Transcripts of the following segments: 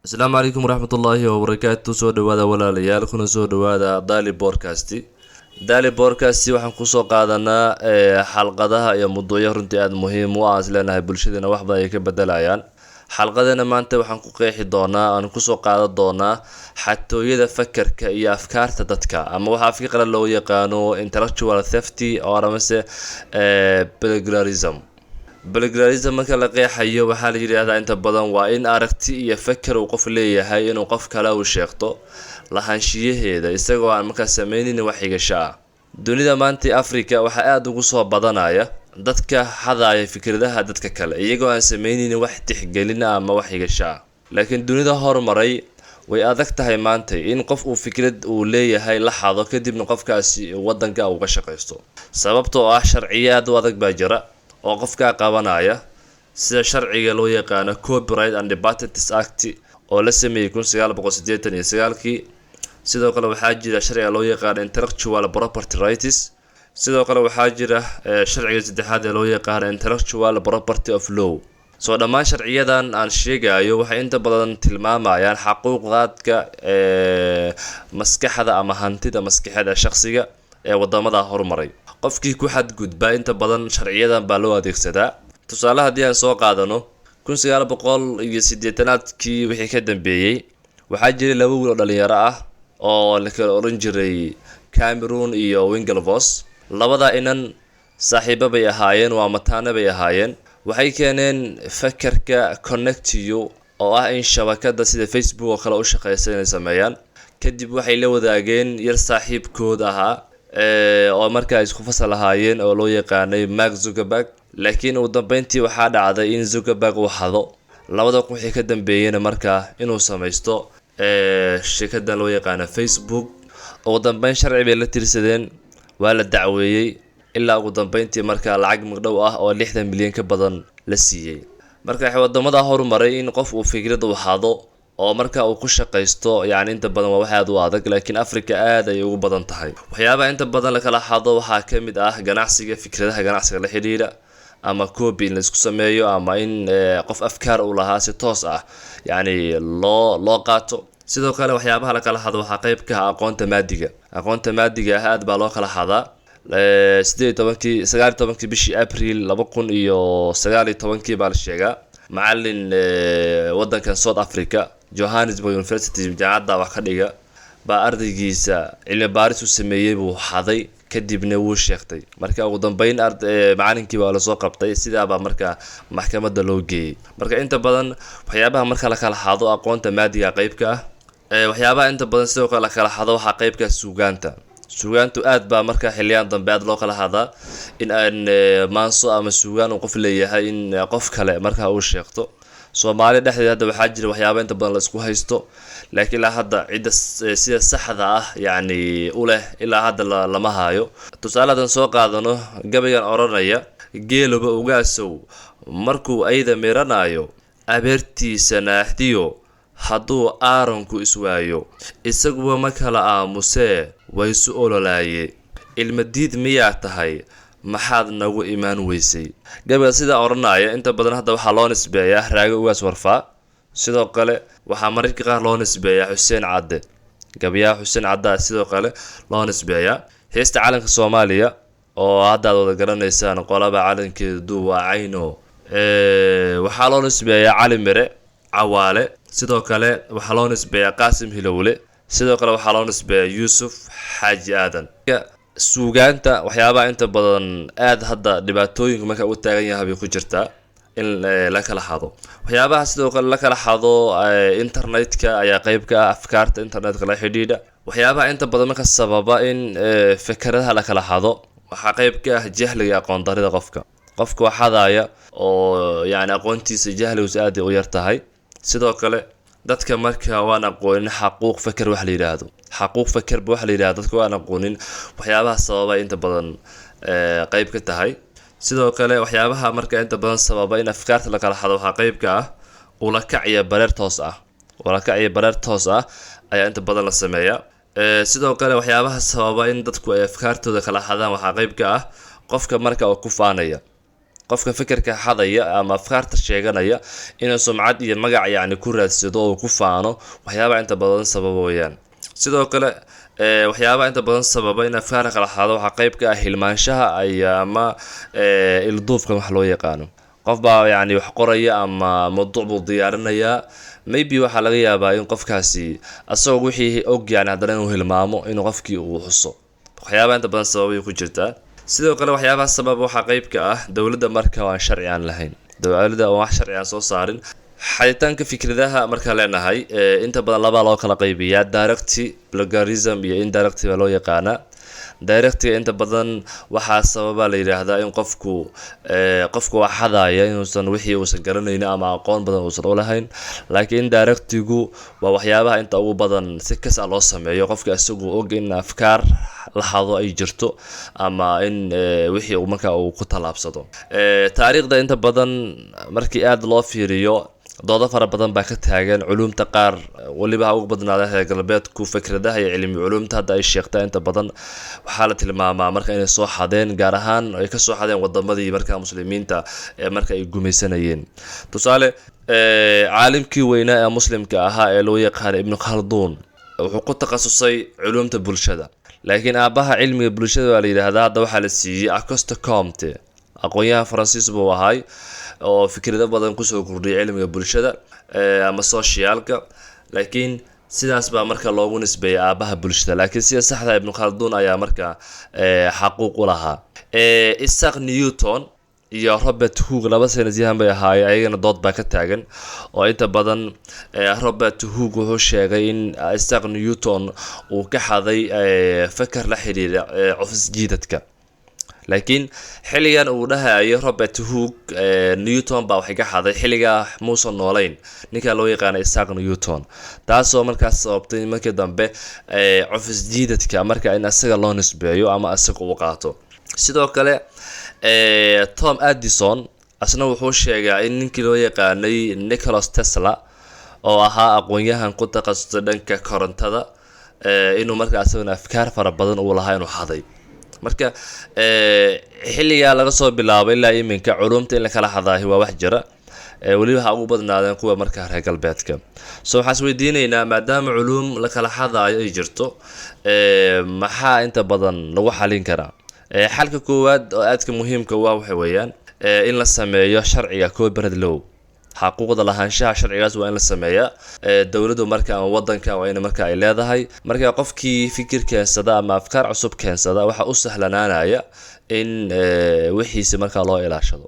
Asalaamu calaykum waraxmatullaahi wabarakaatu. Soo dhawaada walaalayaal, kuna soo dhawaada Daali Podcast. Daali Podcast waxaan kusoo qaadanaa xalqadaha iyo mawduucyo runtii aada muhiim u ah, is leenahay bulshadeena wax badan ay ka bedelayaan. Xalqadeena maanta waxaan ku qeexi doonaa, aan kusoo qaadan doonaa xatooyada fakarka iyo afkaarta dadka, ama waxa afka qalaad loo yaqaano intellectual theft or amase plagiarism. Plagiarism marka la qeexayo, waxaa la yidhaahdaa inta badan waa in aragti iyo faker uu qof leeyahay inuu qof kale uu sheegto lahaanshiyaheeda, isagoo aan markaa sameynin wax xigasho ah. Dunida maanta, Africa, waxaa aada ugu soo badanaya dadka xadaya fikradaha dadka kale, iyagoo aan sameynin wax tixgelina ama wax xigasho ah. Laakiin dunida horumaray way adag tahay maanta in qof uu fikrad uu leeyahay la xado, kadibna qofkaasi wadanka uu ka shaqaysto, sababtoo ah sharciyo aad u adag baa jira oo qofkaa qabanaya, sida sharciga loo yaqaano Copyright and Patents Act oo la sameeyey 1989-kii. Sidoo kale waxaa jira sharciga loo yaqaano Intellectual Property Rights. Sidoo kale waxaa jira sharciga saddexaad ee loo yaqaano Intellectual Property of Law. Soo dhammaan sharciyadan aan sheegayo waxay inta badan tilmaamayaan xaquuqaadka maskaxda ama hantida maskaxeed ee shaqsiga ee wadamada horumaray. Qofkii ku xadgudba inta badan sharciyadan baa loo adeegsadaa. Tusaale haddii aan soo qaadano, 1980-aadkii wixii ka dambeeyey waxaa jiray laba wiil oo dhalinyaro ah oo la kala odhan jiray Cameron iyo Winklevoss. Labada inan saaxiibo bay ahaayeen, waa mataane bay ahaayeen. Waxay keeneen fakerka Connect You, oo ah in shabakada sida Facebook oo kale u shaqeysa inay sameeyaan. Kadib waxay la wadaageen yar saaxiibkood ahaa oo markaa isku fasal ahaayeen oo loo yaqaanay Mark Zuckerberg. Laakiin ugu dambeyntii waxaa dhacday in Zuckerberg uu xado. 2000 wixii ka dambeeyeyna markaa inuu samaysto shirkadan loo yaqaano Facebook. Ugu dambeyn sharci bay la tirsadeen, waa la dacweeyey, ilaa ugu dambeyntii markaa lacag magdhow ah oo 60 milyan ka badan la siiyey. Marka wadamada horumaray in qof uu fikrad uu xado oo marka uu ku shaqaysto, yacni inta badan waa wax aad u adag, laakiin Africa aad ayay ugu badan tahay. Waxyaabaha inta badan lakala xado waxaa ka mid ah ganacsiga, fikradaha ganacsiga la xidhiidha, ama copy in laisku sameeyo, ama in qof afkaar uu lahaa si toos ah yacni loo qaato. Sidoo kale waxyaabaha lakala xado waxaa qeyb ka ah aqoonta maadiga. Aqoonta maadiga ah aad baa loo kala xadaa. 18-kii, 19-kii bishii Abril 2019-kii baa la sheegaa macalin wadankan South Africa, Johannesburg University, jaamacadda wax ka dhiga, baa ardaygiisa cilmi baaris uu sameeyey buu xaday, kadibna wuu sheegtay. Marka ugu dambeyn macalinkii baa lasoo qabtay, sidaabaa marka maxkamadda loo geeyey. Marka inta badan waxyaabaha marka lakala xado, aqoonta maadiga qeybka ah. Waxyaabaha inta badan sidoo kale lakala xado waxaa qeybka suugaanta. Suugaantu aad baa marka xiliyaan dambe aad loo kala hadaa, in aan maanso ama suugaan uu qof leeyahay in qof kale marka uu sheegto. Soomaaliya dhexdeeda hadda waxaa jira waxyaaba inta badan la isku haysto, laakiin ilaa hadda cidda sida saxda ah yacni u leh ilaa hadda lama haayo. Tusaale haddaan soo qaadano, gabaygan odhanaya: "Geeluba ugaasow markuu ayda miranaayo, abeertiisa naaxdiyo, hadduu aaranku iswaayo, isaguba ma kala aamusee waysu ololaaye, ilmadiid miyaa tahay, maxaad nagu imaan weysay?" Gabayga sidaa odhanaya inta badan hadda waxaa loo nisbeeyaa Raage Ugaas Warfaa. Sidoo kale waxaa mararka qaar loo nisbeeyaa Xuseen Cadde, gabayaha Xuseen Cadda sidoo kale loo nisbeeyaa. Heesta calanka Soomaaliya oo hadda aad wada garanaysaan, "Qolaba calankeeda duub waa cayno", waxaa loo nisbeeyaa Cali Mire Cawaale. Sidoo kale waxaa loo nisbeeyaa Qaasim Hilowle. Sidoo kale waxaa loo nisbeeyaa Yuusuf Xaaji Aadan. Suugaanta waxyaabaha inta badan aad hadda dhibaatooyinka marka u taagan yahay bay ku jirtaa in la kala xado. Waxyaabaha sidoo kale la kala xado, internetka ayaa qeyb ka ah, afkaarta internetka la xidhiidha. Waxyaabaha inta badan marka sababa in fikradaha la kala xado waxaa qeyb ka ah jahliga, aqoon darida qofka. Qofka wax xadaya oo yacni aqoontiisa jahligiisu aad ay u yar tahay. Sidoo kale dadka marka waan aqoonin xaquuq feker wax la yidhaahdo, xaquuq fekerba wax la yidhahdo, dadka waan aqoonin, waxyaabaha sababa inta badan qeyb ka tahay. Sidoo kale waxyaabaha marka inta badan sababa in afkaarta la kala xado waxaa qeyb ka ah ulakac iyo bareer toos ah. Ulakac iyo bareer toos ah ayaa inta badan la sameeyaa. Sidoo kale waxyaabaha sababa in dadku ay afkaartooda kala xadaan waxaa qeyb ka ah qofka marka uu ku faanaya. Qofka fikirka xadaya ama afkaarta sheeganaya inuu sumcad iyo magac yacni ku raadsado oo ku faano, waxyaabaha inta badan sababa weeyaan. Sidoo kale waxyaabaha inta badan sababa in afkaar kala xado waxaa qayb ka ah hilmaanshaha ama ilduufka wax loo yaqaano. Qof baa yacni wax qoraya ama mawduuc buu diyaarinayaa. Maybe waxaa laga yaabaa in qofkaasi asagoo wixii og yani haddana inuu hilmaamo inuu qofkii uu xuso. Waxyaabaha inta badan sababay ku jirtaa. Sidoo kale waxyaabaha sababa waxaa qayb ka ah dowladda marka aan sharci aan lahayn, dowladda oo wax sharci aan soo saarin. Xaditaanka fikradaha markaan leenahay, inta badan labaa loo kala qaybiyaa: direct plagiarism iyo indirect baa loo yaqaanaa. Directiga inta badan waxaa sababa la yidhaahdaa in qofku wax xadaya inuusan wixii uusan garanaynin ama aqoon badan uusan u lahayn, laakiin indirectigu waa waxyaabaha inta ugu badan si kas ah loo sameeyo, qofka isagu og in afkaar la xado ay jirto ama in wixii uu markaa uu ku tallaabsado. Taariikhda inta badan markii aad loo fiiriyo, doodo fara badan baa ka taagan culumta qaar, weliba ha ugu badnaada reer galbeedku. Fikradaha iyo cilmi culumta hadda ay sheegtaa inta badan waxaa la tilmaamaa marka inay soo xadeen, gaar ahaan ay kasoo xadeen wadamadii marka muslimiinta ee marka ay gumaysanayeen. Tusaale, caalimkii weynaa ee muslimka ahaa ee loo yaqaana Ibnu Khalduun wuxuu ku takhasusay culumta bulshada, laakiin aabbaha cilmiga bulshada waa la yidhaahdaa hadda waxaa la siiyey Auguste Comte. Aqoon-yahan Faransiis buu ahay oo fikrado badan kusoo kordhiyay cilmiga bulshada ama socialka, laakiin sidaas baa marka loogu nisbeeyay aabaha bulshada, laakiin sida saxda Ibnu Khalduun ayaa marka xaquuq u lahaa. Isaac Newton iyo Robert Hooke laba saynisyahan bay ahaayeen, ayagana dood baa ka taagan oo inta badan Robert Hooke wuxuu sheegay in Isaac Newton uu ka xaday fakar la xiriira cufis jiidadka, laakiin xilligan uu dhahayo Robert Hooke Newton baa waxay ka xaday, xilligaa muusan noolayn ninka loo yaqaana Isaac Newton, taasoo markaas sababtay markii dambe cufis jiidadka marka in isaga loo nisbeeyo ama isaga uu qaato. Sidoo kale Tom Addison asna wuxuu sheegaa in ninkii loo yaqaanay Nicholas Tesla oo ahaa aqoon-yahan ku takhasusay dhanka korontada inuu markaa isagana afkaar fara badan uu lahaa inuu xaday. Marka xilligaa laga soo bilaabo ilaa iminka culumta in la kala xadaahi waa wax jira, weliba ha ugu badnaadeen kuwa markaa reer galbeedka. So waxaan isweydiinaynaa, maadaama culuum la kala xadaayo ay jirto, maxaa inta badan lagu xalin karaa? Xalka koowaad oo aadka muhiimka u ah waxa weeyaan in la sameeyo sharciga copyright law, xaquuqda lahaanshaha. Sharcigaas waa in la sameeyaa. Dowladdu marka ama wadanka waa in marka ay leedahay. Marka qofkii fikir keensada ama afkaar cusub keensada waxaa u sahlanaanaya in wixiisi markaa loo ilaashado.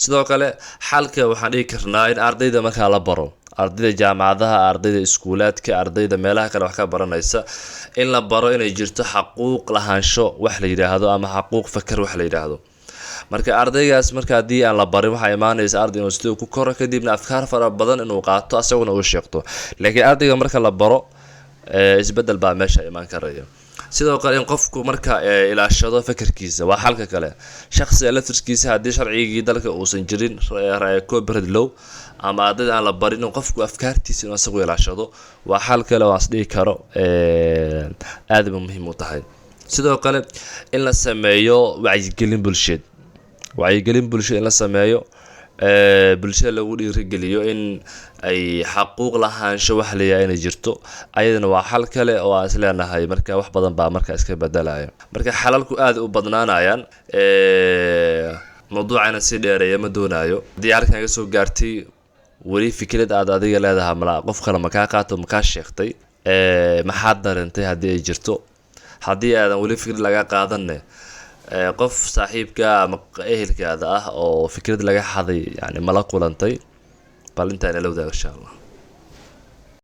Sidoo kale xalka waxaan dhigi karnaa in ardayda markaa la baro, ardayda jaamacadaha, ardayda iskuulaadka, ardayda meelaha kale wax ka baranaysa, in la baro inay jirto xaquuq lahaansho wax la yidhaahdo ama xaquuq fakar wax la yidhaahdo. Marka ardaygaas marka haddii aan la barin, waxaa imaanaysa arday inuu siduu ku koro, kadibna afkaar fara badan inuu qaato, asaguna uu sheegto. Laakiin ardayga marka la baro, isbedel baa meesha imaan karaya. Sidoo kale in qofku marka ilaashado fakarkiisa waa xalka kale. Shakhsiga laftirkiisa, haddii sharcigii dalka uusan jirin copyright law ama ardayda aan la barin, in qofku afkaartiisa inuu isagu ilaashado waa xal kale oo aan is dhihi karo aad ba muhiim u tahay. Sidoo kale in la sameeyo wacyigelin bulsheed, wacyigelin bulsho in la sameeyo, bulshada lagu dhiirigeliyo in ay xaquuq lahaansho wax leeyahay inay jirto, ayadana waa xal kale oo aan isleenahay marka wax badan baa marka iska bedelaya. Marka xalalku aad u badnaanayaan, mawduucana si dheereeya ma doonayo. Haddii halkan iga soo gaartay, weli fikrad aad adiga leedahay mala qof kale makaa qaato, makaa sheegtay, maxaad dareentay haddii ay jirto? Haddii aadan weli fikrad laga qaadanne, qof saaxiibka ama ehelkaada ah oo fikrad laga xaday yani mala kulantay? Bal intaa inala wadaago insha Allah.